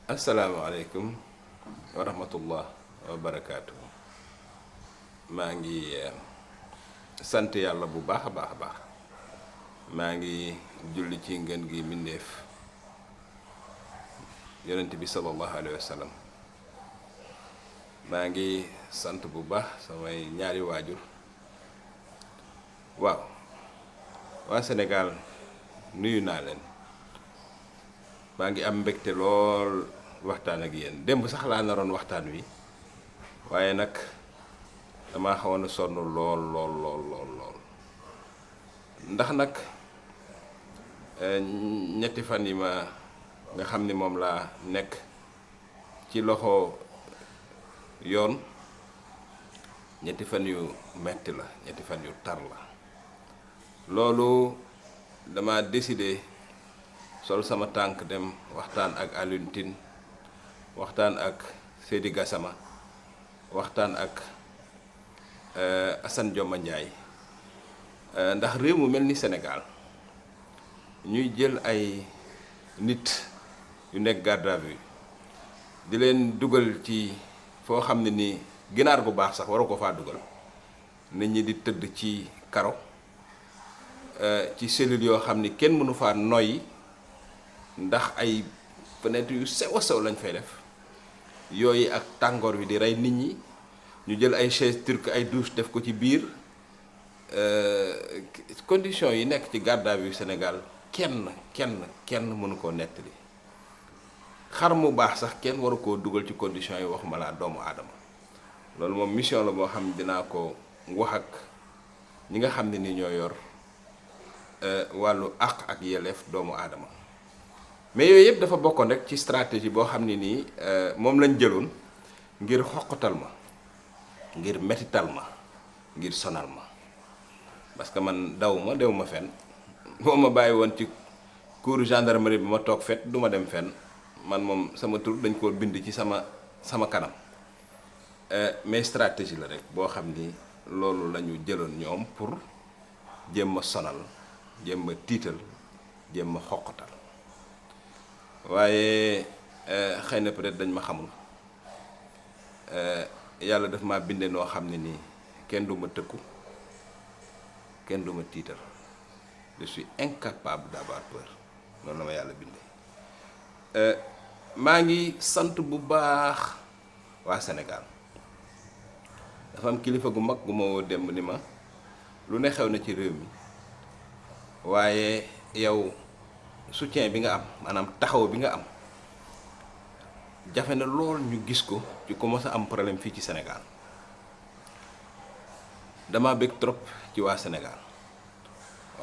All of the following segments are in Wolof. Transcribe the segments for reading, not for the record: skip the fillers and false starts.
asalaamaaleykum wa rahmatullah wa barakaatu. maa ngi sant yàlla bu baax a baax a baax. maa ngi julli ci ngën gi mbindéef yonent bi sallallahu alayhi wa sallam. maa ngi sant bu baax samay ñaari waajur. waaw waa Sénégal nuyu naa leen. maa ngi am mbégte lool waxtaan ak yéen démb sax laa naroon waxtaan wi waaye nag dama xawoon a sonn lool lool lool lool lool ndax nag ñetti fan yi ma nga xam ni moom laa nekk ci loxo yoon ñetti fan yu metti la ñetti fan yu tar la. loolu dama décidé sol sama tànk dem waxtaan ak Alioune Tine waxtaan ak Seydi Gassama waxtaan ak Assane Dioma Ndiaye ndax réew mu mel ni Sénégal ñuy jël ay nit yu nekk garde à vue di leen dugal ci foo xam ne ni ginaar gu baax sax waru ko faa dugal nit ñi di tëdd ci karo ci cellule yoo xam ni kenn mënu faa noyyi ndax ay fenêtre yu sew a sew lañ fay def yooyu ak tàngoor wi di rey nit ñi ñu jël ay chaise turque ay douche def ko ci biir conditions yi nekk ci garde à vue Sénégal kenn mënu koo nettali. xar mu baax sax kenn waru koo dugal ci conditions yi waxuma laa doomu aadama. loolu moom mission la boo xam ne dinaa ko wax ak ñi nga xam ne ni ñoo yor wàllu àq ak yelleef doomu aadama. mais yooyu yëpp dafa bokkoon rek ci stratégie boo xam ne nii moom lañ jëloon ngir xoqatal ma ngir metital ma ngir sonal ma parce que man dew ma fenn boo ma bàyyi woon ci cour gendarmerie bi ma toog fet du ma dem fenn man moom sama tur dañ koo bind ci sama kanam mais stratégie la rek boo xam ni loolu la ñu jëloon ñoom pour jéem ma sonal jéem ma tiital jéem ma xoqatal. waaye xëy na peut-être dañ ma xamul yàlla daf ma binde noo xam ne nii kenn du ma tëkku kenn du ma tiital je suis incapable d'avoir peur noonu la ma yàlla binde. maa ngi sant bu baax waa Sénégal dafa am kilifa gu mag gu ma woo démb ni ma lu ne xew na ci réew mi waaye yow soutien bi nga am maanaam taxaw bi nga am jafe na lool ñu gis ko ci commencé am problème fii ci Sénégal dama bëgg trop ci waa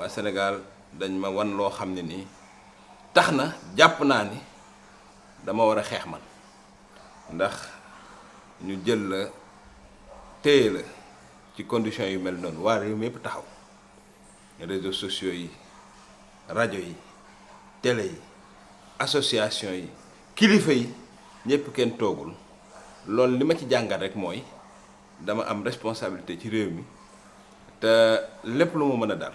Sénégal dañ ma wan loo xam ne nii tax na jàpp naa ni dama war a xeex man ndax ñu jël la téye la ci conditions yu mel noonu waa réew mi yëpp taxaw réseaux sociaux yi rajo yi télé yi association yi kilifa yi ñëpp kenn toogul loolu li ma ci jàngat rek mooy dama am responsabilité ci réew mi te lépp lu ma mën a dal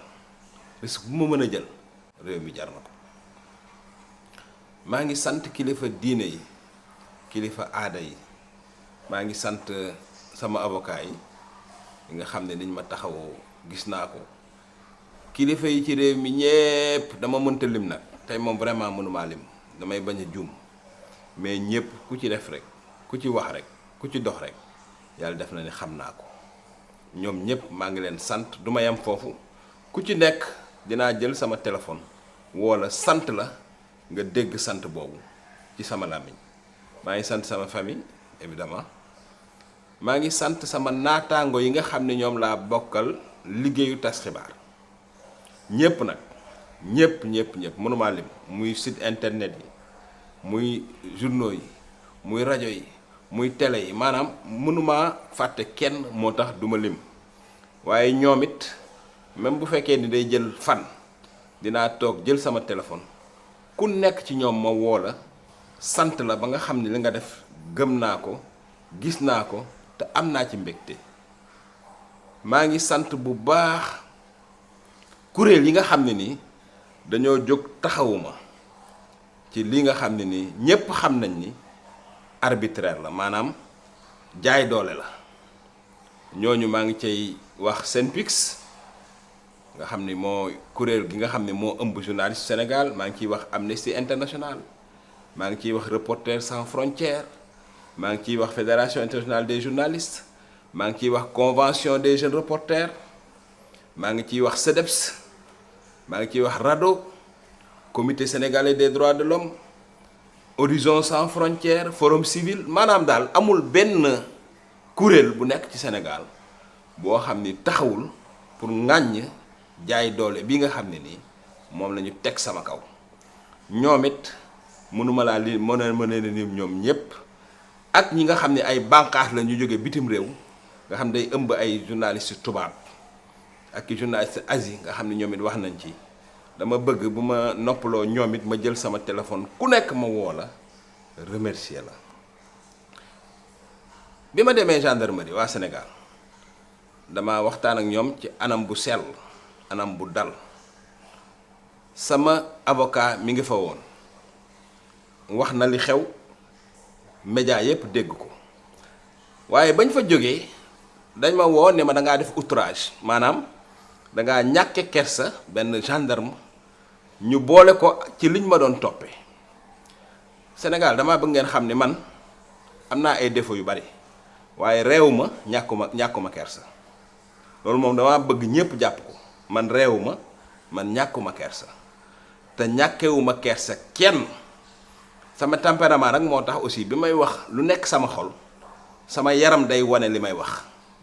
risque bu ma mën a jël réew mi jar na ko. maa ngi sant kilifa diine yi kilifa aada yi maa ngi sant sama avocat yi nga xam ne niñ ma taxawoo gis naa ko kilifa yi ci réew mi ñépp dama mënta lim nag tey moom vraiment mënumaa lim damay bañ a juum mais ñépp ku ci def rek ku ci wax rek ku ci dox rek yàlla def na ni xam naa ko ñoom ñépp maa ngi leen sant du ma yem foofu ku ci nekk dinaa jël sama téléphone woo la sant la nga dégg sant boobu ci sama làmmiñ. maa ngi sant sama famille évidemment maa ngi sant sama naataango yi nga xam ne ñoom laa bokkal liggéeyu tas xibaar ñépp nag ñépp mënumaa lim muy site internet yi muy journaux yi muy rajo yi muy télé yi maanaam mënumaa fàtte kenn moo tax duma lim waaye ñoom it même bu fekkee ni day jël fan dinaa toog jël sama téléphone ku nekk ci ñoom ma woo la sant la ba nga xam ne li nga def gëm naa ko gis naa ko te am naa ci mbégte. maa ngi sant bu baax kuréel yi nga xam ne nii dañoo jóg taxawuma ci li nga xam ne ni ñépp xam nañ ni arbitraire la maanaam jaay doole la ñooñu maa ngi cay wax SYNPICS nga xam ni moo kuréel gi nga xam ne moo ëmb journaliste Sénégal maa ngi ciy wax Amnesty International maa ngi ciy wax Reporters sans frontières maa ngi ciy wax Fédération internationale des journalistes maa ngi ciy wax Convention des jeunes reporters maa ngi ciy wax CEDEPS maa ngi ciy wax RADDHO Comité sénégalais des droits de l'homme Horizon sans frontières Forum civil maanaam daal amul benn kuréel bu nekk ci Sénégal boo xam ni taxawul pour ŋàññ jaay doole bi nga xam ne nii moom la ñu teg sama kaw ñoom it mënuma laa li mën a ni ñoom ñépp ak ñi nga xam ne ay bànqaas la ñu jóge bitim réew nga xam day ëmb ay journalistes tubaab ak i journalistes Asie nga xam ne ñoom it wax nañ ci dama bëgg bu ma noppaloo ñoom it ma jël sama téléphone ku nekk ma woo la remercier la bi ma demee gendarmerie waa Sénégal dama waxtaan ak ñoom ci anam bu sell anam bu dal sama avocat mi ngi fa woon wax na li xew média yépp dégg ko waaye bañ fa jógee dañ ma woo ne ma da ngaa def outrage maanaam da ngaa ñàkke kersa benn gendarme ñu boole ko ci liñ ma doon toppee Sénégal dama bëgg ngeen xam ne man am naa ay défauts yu bari waaye réew ma ñàkkuma kersa loolu moom dama bëgg ñépp jàpp ko man réew ma man ñàkkuma kersa te ñàkkewuma kersa kenn sama tempérament nag moo tax aussi bi may wax lu nekk sama xol sama yaram day wane li may wax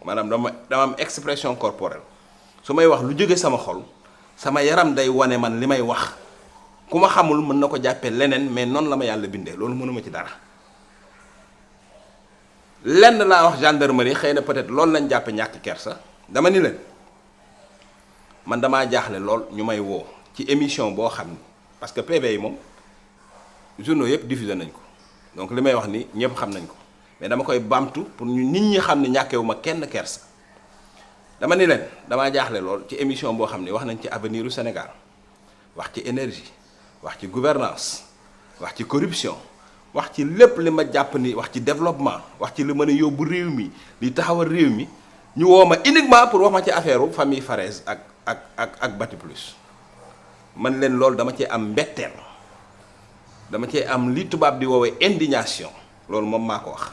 maanaam dama am expression corporelle su may wax lu jóge sama xol sama yaram day wane man li may wax ku ma xamul mën na ko jàppee leneen mais noonu la ma yàlla bindee loolu mënuma ci dara lenn laa wax gendarmerie xëy na peut-être loolu lañ jàppe ñàkk kersa dama ni leen man damaa jaaxle lool ñu may woo ci émission boo xam ni parce que PV yi moom journaux yëpp diffusé nañ ko donc li may wax ni ñëpp xam nañ ko mais dama koy bamtu pour ñu nit ñi xam ne ñàkkewuma kenn kersa dama ni leen damaa jaaxle lool ci émission boo xam ne wax nañ ci avenir u Sénégal wax ci énergie wax ci gouvernance wax ci corruption wax ci lépp li ma jàpp ni wax ci développement wax ci li mën a yóbbu réew mi li taxawal réew mi ñu woo ma uniquement pour wax ma ci affaire u famille Farès ak Batiplus man leen loolu dama cee am mbetteel dama cee am li tubaab di woowee indignation loolu moom maa ko wax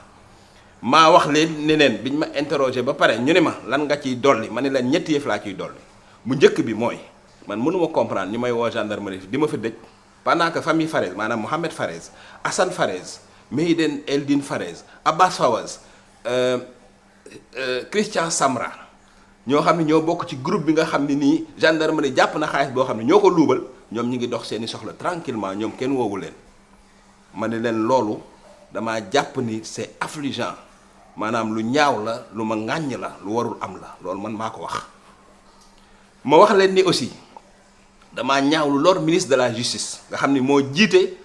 maa wax leen ne leen biñ ma interroger ba pare ñu ne ma lan nga ciy dolli ma ne leen ñetti yëf laa ciy dolli bu njëkk bi mooy man mënuma comprendre ñu may woo gendarmerie di ma fa dëj pendant que famille Farès maanaam Mohamed Farès Assane Farès Mehiden Eldine Farès Abbas Fawaz Christian Samra ñoo xam ne ñoo bokk ci groupe bi nga xam ne nii gendarmerie jàpp na xaalis boo xam ne ñoo ko luubal ñoom ñi ngi dox seeni soxla tranquillement ñoom kenn woowu leen ma ne leen loolu damaa jàpp ni c'est affligeant maanaam lu ñaaw la lu ma ŋàññ la lu warul am la loolu man maa ko wax ma wax leen ni aussi damaa ñaawlu lor ministre de la justice nga xam ni moo jiite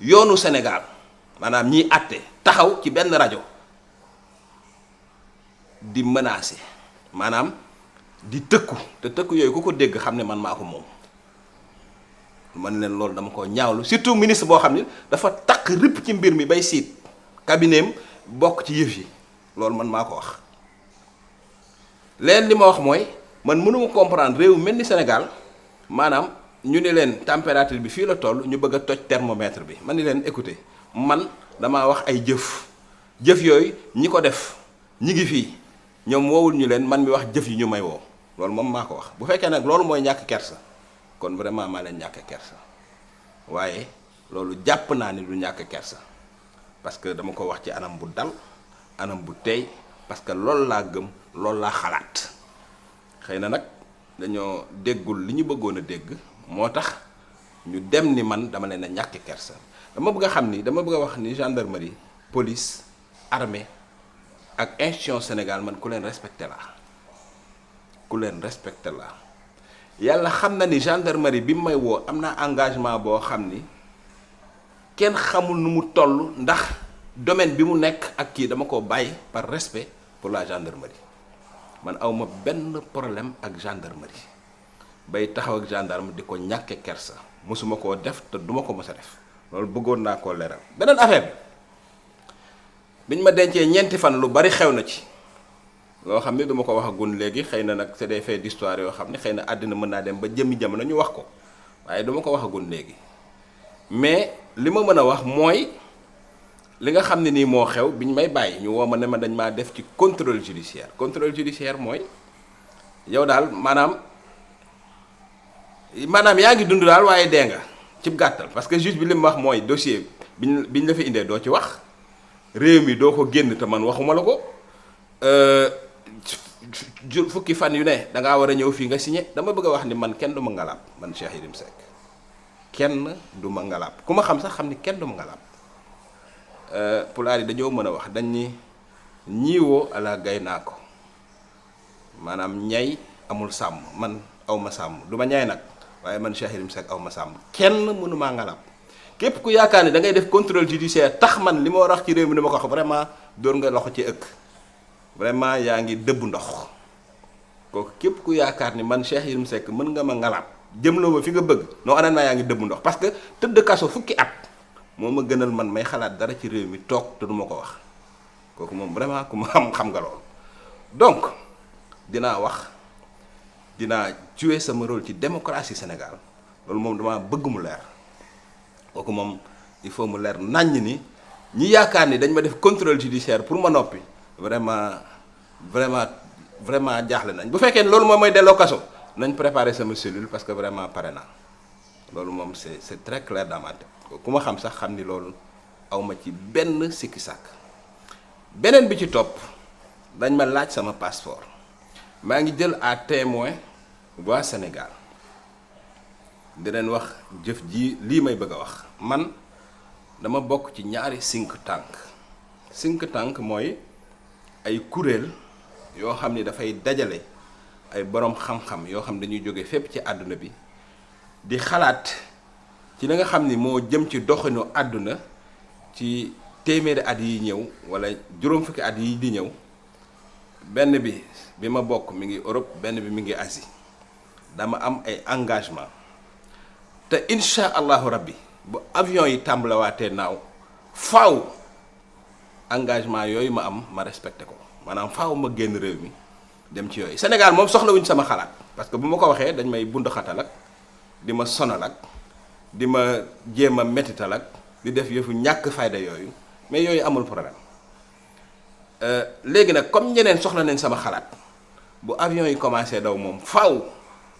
yoonu Sénégal maanaam ñiy àtte taxaw ci benn rajo di menacer maanaam di tëkku te tëkku yooyu ku ko dégg xam ne man maa ko moom man leen loolu dama ko ñaawlu surtout ministre boo xam ne dafa takk ripp ci mbir mi bay siit cabinetam bokk ci yëf yi loolu man maa ko wax leen li ma wax mooy man mënuma comprendre réew mel ni Sénégal maanaam ñu ne leen température bi fii la toll ñu bëgg a toj thermomètre bi man ni leen écoutez man damaa wax ay jëf yooyu ñi ko def ñi ngi fii ñoom woowul ñu leen man mi wax jëf yi ñu may woo loolu moom maa ko wax bu fekkee nag loolu mooy ñàkk kersa kon vraiment maa leen ñàkk kersa waaye loolu jàpp naa ni du ñàkk kersa parce que dama ko wax ci anam bu dal anam bu teey parce que loolu laa gëm loolu laa xalaat xëy na nag dañoo déggul li ñu bëggoon a dégg moo tax ñu dem ni man dama leen a ñàkk kersa dama bëgg a xam ni dama bëgg a wax ni gendarmerie police armée ak institution Sénégal man ku leen respecté la yàlla xam na ni gendarmerie bi mu may woo am naa engagement boo xam ni kenn xamul nu mu toll ndax domaine bi mu nekk ak kii dama ko bàyyi par respect pour la gendarmerie man awma benn problème ak gendarmerie bay taxaw ak gendarme di ko ñàkke kersa mosuma koo def te duma ko mës a def loolu bëggoon naa koo leeral. beneen affaire bi biñ ma dencee ñeenti fan lu bari xew na ci loo xam ne duma ko waxagun léegi xëy na nag c'est des faits d'histoire yoo xam ne xëy na àddina mën naa dem ba jëmmi jamono ñu wax ko waaye duma ko waxagun léegi mais li ma mën a wax mooy li nga xam ne nii moo xew biñ may bàyyi ñu woo ma ne ma dañ maa def ci contrôle judiciaire mooy yow daal maanaam yaa ngi dund daal waaye dee nga cib gàttal parce que juge bi li mu wax mooy dossier biñ la fi indee doo ci wax réew mi doo ko génn te man waxuma la ko fukki fan yu ne da ngaa war a ñëw fii nga signé dama bëgg a wax ni man kenn du ma ngalaab man Cheikh Yérim Seck kenn du ma ngalaab ku ma xam sax xam ni kenn du ma ngalaab pulaar yi dañoo mën a wax dañ ni ñiiwoo ala gay naa ko maanaam ñay amul sàmm man aw ma sàmm du ma ñay nag waaye man Cheikh Yérim Seck aw ma sàmm kenn mënu maa ngalaab képp ku yaakaar ni da ngay def contrôle judiciaire tax man li ma war a wax ci réew mi dama ko wax vraiment dóor nga loxo ci ëkk vraiment yaa ngi dëbb ndox kooku képp ku yaakaar ni man Cheikh Yérim Seck mën nga ma ngalaab jëmloo ma fi nga bëgg non honnêtement yaa ngi dëbb ndox parce que tëdd kaso fukki at moo ma gënal man may xalaat dara ci réew mi toog te du ma ko wax kooku moom vraiment ku ma xam nga loolu donc dinaa wax dinaa jouer sama rôle ci démocratie Sénégal loolu moom dama bëgg mu leer kooku moom il faut mu leer naññ ni ñi yaakaar ni dañ ma def contrôle judiciaire pour ma noppi vraiment jaaxle nañ bu fekkee loolu moom mooy delloo kaso nañ préparer sama cellule parce que vraiment pare naa loolu moom c'est très clair dans ma tête ku ma xam sax xam ni loolu awma ci benn sikki sàkk beneen bi ci topp dañ ma laaj sama passeport maa ngi jël à témoin waa Sénégal di leen wax jëf ji lii may bëgg a wax man dama bokk ci ñaari think tank mooy ay kuréel yoo xam ni dafay dajale ay boroom xam-xam yoo xam dañuy jóge fépp ci àdduna bi di xalaat ci li nga xam ni moo jëm ci doxinu àdduna ci téeméeri at yi ñëw walla juróom fukki at yi di ñëw benn bi ma bokk mi ngi Europe benn bi mi ngi Asie dama am ay engagement te insha allahu rabbi bu avion yi tàmbalawaatee naaw faaw engagement yooyu ma am ma respecté ko maanaam faaw ma génn réew mi dem ci yooyu Sénégal moom soxlawuñ sama xalaat parce que bu ma ko waxee dañ may bund xatal ak di ma sonal ak di ma jéem a mettital ak di def yëfu ñàkk fayda yooyu mais yooyu amul problème léegi nag comme ñeneen soxla nañ sama xalaat bu avion yi commencé daw moom faaw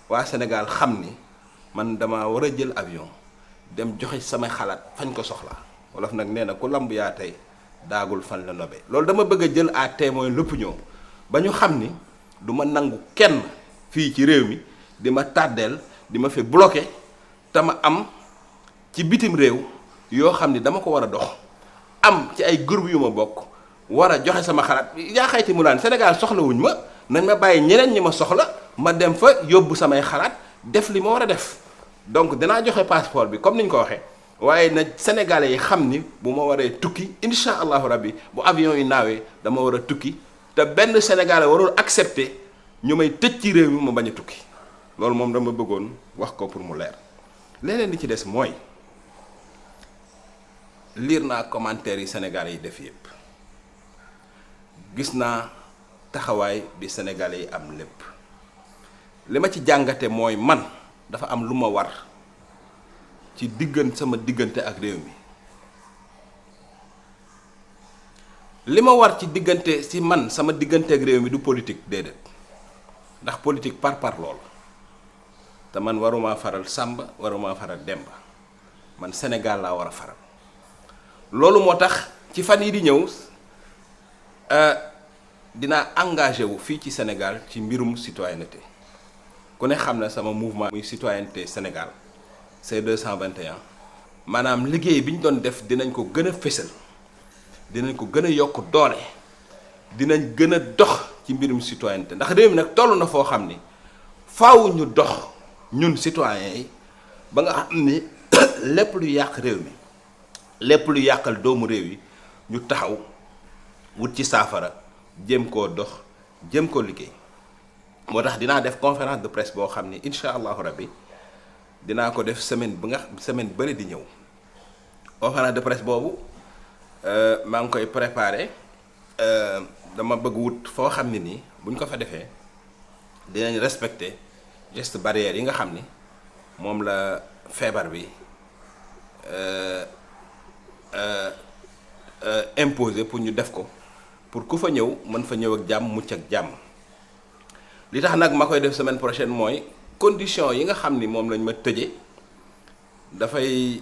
waa Sénégal xam ni man dama war a jël avion dem joxe samay xalaat fañ ko soxla wolof nag nee na ku lamb yaa tey daagul fan la nobe loolu dama bëgg a jël à témoin l'opinion ba ñu xam ni du ma nangu kenn fii ci réew mi di ma tàddeel di ma fi bloqué te ma am ci bitim réew yoo xam ni dama ko war a dox am ci ay groupe yu ma bokk war a joxe sama xalaat yaa xayti mu laan Sénégal soxlawuñ ma nañ ma bàyyi ñeneen ñi ma soxla ma dem fa yóbbu samay xalaat def li ma war a def donc dinaa joxe passeport bi comme ni ñu ko waxee waaye na sénégalais yi xam ni bu ma waree tukki insha allahu rabbi bu avion yi naawee dama war a tukki te benn sénégalais warul accepter ñu may tëj ci réew mi ma bañ a tukki loolu moom dama bëggoon wax ko pour mu leer leneen li ci des mooy lire naa commentaires yi sénégalais yi def yépp gis naa taxawaay bi sénégalais yi am lépp li ma ci jàngate mooy man dafa am lu ma war ci sama diggante ak réew mi li ma war ci diggante si man sama diggante ak réew mi du politique déedéet ndax politique par lool te man waruma faral Samba waruma faral Demba man Sénégal laa war a faral loolu moo tax ci fan yi di ñëw dinaa engagé wu fii ci Sénégal ci mbirum citoyenneté ku ne xam na sama mouvement muy citoyenneté Sénégal C221 maanaam liggéey bi ñu doon def dinañ ko gën a fésal dinañ ko gën a yokk doole dinañ gën a dox ci mbirum citoyenneté ndax réew mi nag toll na foo xam ni faaw ñu dox ñun citoyens yi ba nga xam ni lépp lu yàq réew mi lépp lu yàqal doomu réew yi ñu taxaw wut ci saafara jéem koo dox jéem koo liggéey moo tax dinaa def conférence de presse boo xam ni incha allahu rabbi dinaa ko def semaine bëri di ñëw conférence de presse boobu maa ngi koy préparé dama bëgg wut foo xam ne nii buñ ko fa defee dinañ respecter geste barrière yi nga xam ni moom la feebar bi imposé pour ñu def ko pour ku fa ñëw mën fa ñëw ak jàmm mucc ak jàmm. li tax nag ma koy def semaine prochaine mooy condition yi nga xam ni moom lañ ma tëjee dafay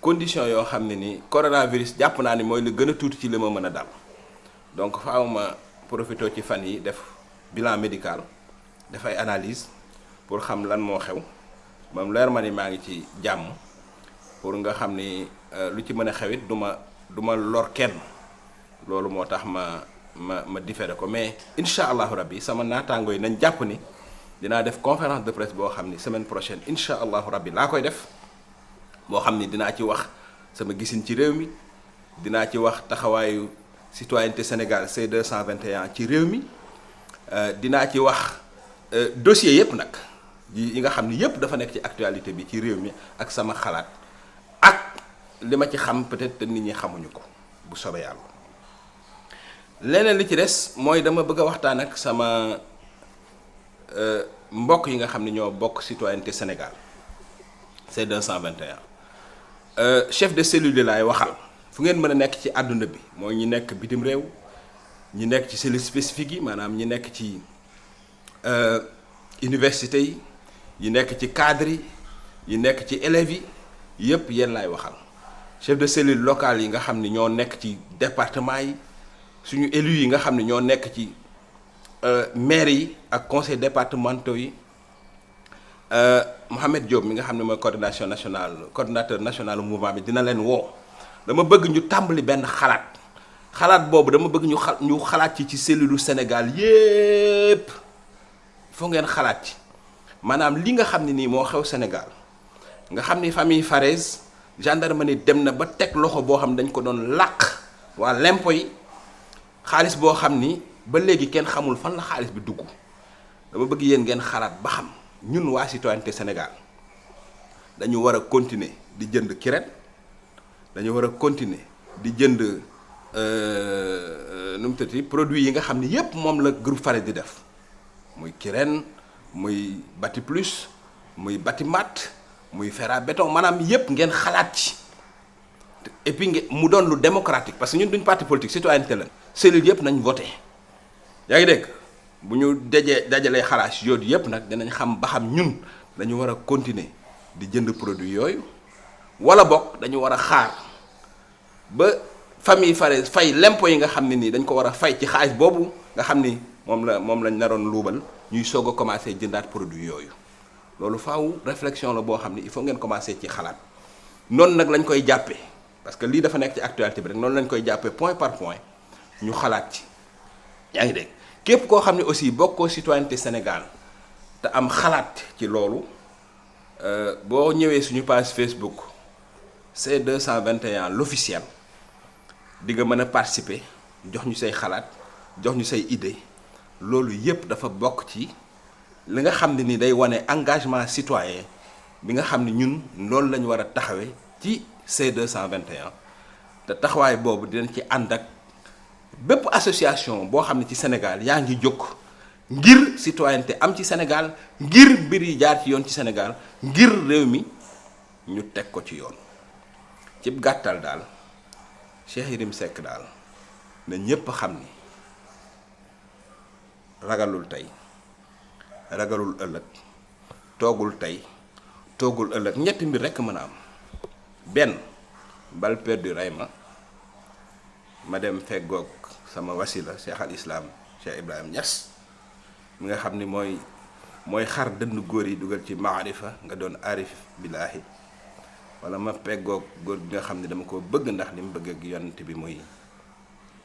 condition yoo xam ne ni coronavirus jàpp naa ni mooy lu gën a tuuti ci li ma mën a dal donc faaw ma profité ci fan yi def bilan médical dafay analyse pour xam lan moo xew moom leer ma ni maa ngi ci jàmm pour nga xam ni lu ci mën a xewit du ma lor kenn loolu moo tax ma différé ko mais incha allahu rabbi sama naataangoo yi nañ jàpp ni dinaa def conférence de presse boo xam ni semaine prochaine incha allahu rabbi laa koy def boo xam ni dinaa ci wax sama gisin ci réew mi dinaa ci wax taxawaayu citoyenneté Sénégal C221 ci réew mi dinaa ci wax dossier yépp nag yi nga xam ni yépp dafa nekk ci actualité bi ci réew mi ak sama xalaat ak li ma ci xam peut-être te nit ñi xamuñu ko bu soobee yàlla. leneen li ci des mooy dama bëgg a waxtaan ak sama mbokk yi nga xam ne ñoo bokk citoyenneté Sénégal C221 chef de cellule yi laay waxal fu ngeen mën a nekk ci àdduna bi mooy ñi nekk bitim réew ñi nekk ci cellule spécifique yi maanaam ñi nekk ci université yi nekk ci cadre yi nekk ci élèves yi yépp yéen laay waxal chef de cellule locale yi nga xam ni ñoo nekk ci département yi suñu élus yi nga xam ne ñoo nekk ci maire yi ak conseil départementaux yi Mohamed Diop mi nga xam ne mooy coordinateur national mouvement bi dina leen woo dama bëgg ñu tàmbali benn xalaat boobu dama bëgg ñu xalaat ci cellule Sénégal yépp foo ngeen xalaat ci maanaam li nga xam ne nii moo xew Sénégal nga xam ni famille Farès gendarmerie dem na ba teg loxo boo xam ne dañ ko doon làq waa lempo yi xaalis boo xam ni ba léegi kenn xamul fan la xaalis bi dugg dama bëgg yéen ngeen xalaat ba xam ñun waa citoyenneté Sénégal dañu war a continuer di jënd kirène dañu war a continuer di jënd nu mu tëddee produits yi nga xam ni yépp moom la groupe Farès di def muy kirène muy Bati Plus muy Batimat muy fer à béton maanaam yépp ngeen xalaat ci et puis mu doon lu démocratique parce que ñun duñ parti politique citoyenneté la cellule yépp nañ voté yaa ngi dégg bu ñu dajalee xalaat yooyu yépp nag dinañ xam ba xam ñun dañu war a continuer di jënd produit yooyu wala bokk dañu war a xaar ba famille Farès fay lempo yi nga xam ne nii dañ ko war a fay ci xaalis boobu nga xam ni moom lañ naroon luubal ñuy soog a commencé jëndaat produit yooyu loolu faaw réflexion la boo xam ni il faut ngeen commencé ci xalaat noonu nag lañ koy jàppee parce que lii dafa nekk ci actualité bi rek noonu lañ koy jàppee point par point ñu xalaat ci yaa ngi dégg képp koo xam ne aussi bokkoo citoyenneté Sénégal te am xalaat ci loolu boo ñëwee suñu page Facebook C221 l'officiel di nga mën a participer jox ñu say xalaat jox ñu say idée loolu yépp dafa bokk ci li nga xam ne ni day wane engagement citoyen bi nga xam ne ñun loolu lañu war a taxawee ci C221 te taxawaay boobu dinañ ci ànd ak bépp association boo xam ne ci Sénégal yaa ngi jóg ngir citoyenneté am ci Sénégal ngir mbir yi jaar ci yoon ci Sénégal ngir réew mi ñu teg ko ci yoon cib gàttal daal Cheikh Yérim Seck daal na ñépp xam ni ragalul tey ragalul ëllëg toogul tey toogul ëllëg ñetti mbir rekk mën a am benn bal perdu rey ma dem feggoog sama wasila Cheikh al Islam Cheikh Ibrahim Niass mi nga xam ni mooy xar dënn góor yi dugal ci maarifa nga doon arif billaahi wala ma peggoog góor gi nga xam ne dama ko bëgg ndax li mu bëgg ak yonent bi muy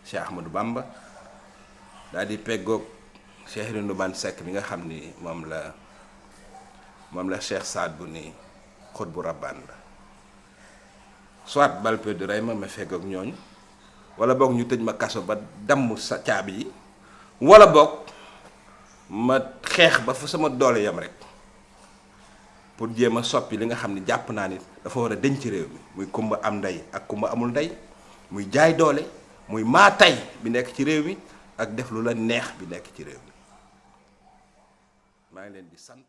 Cheikh Ahmadou Bamba daal di peggoog Cheikh Rindoubane Seck bi nga xam ni moom la Cheikh Saad bu ni xut bu rabbaan la soit bal perdu rey ma feggoog ñooñu wala boog ñu tëj ma kaso ba damm sa caabi yi wala boog ma xeex ba fu sama doole yam rek pour jéem a soppi li nga xam ne jàpp naa ni dafa war a denc ci réew mi muy kumba am ndey ak kumba amul ndey muy jaay doole muy maa tay bi nekk ci réew mi ak def lu la neex bi nekk ci réew mi maa ngi leen di sant.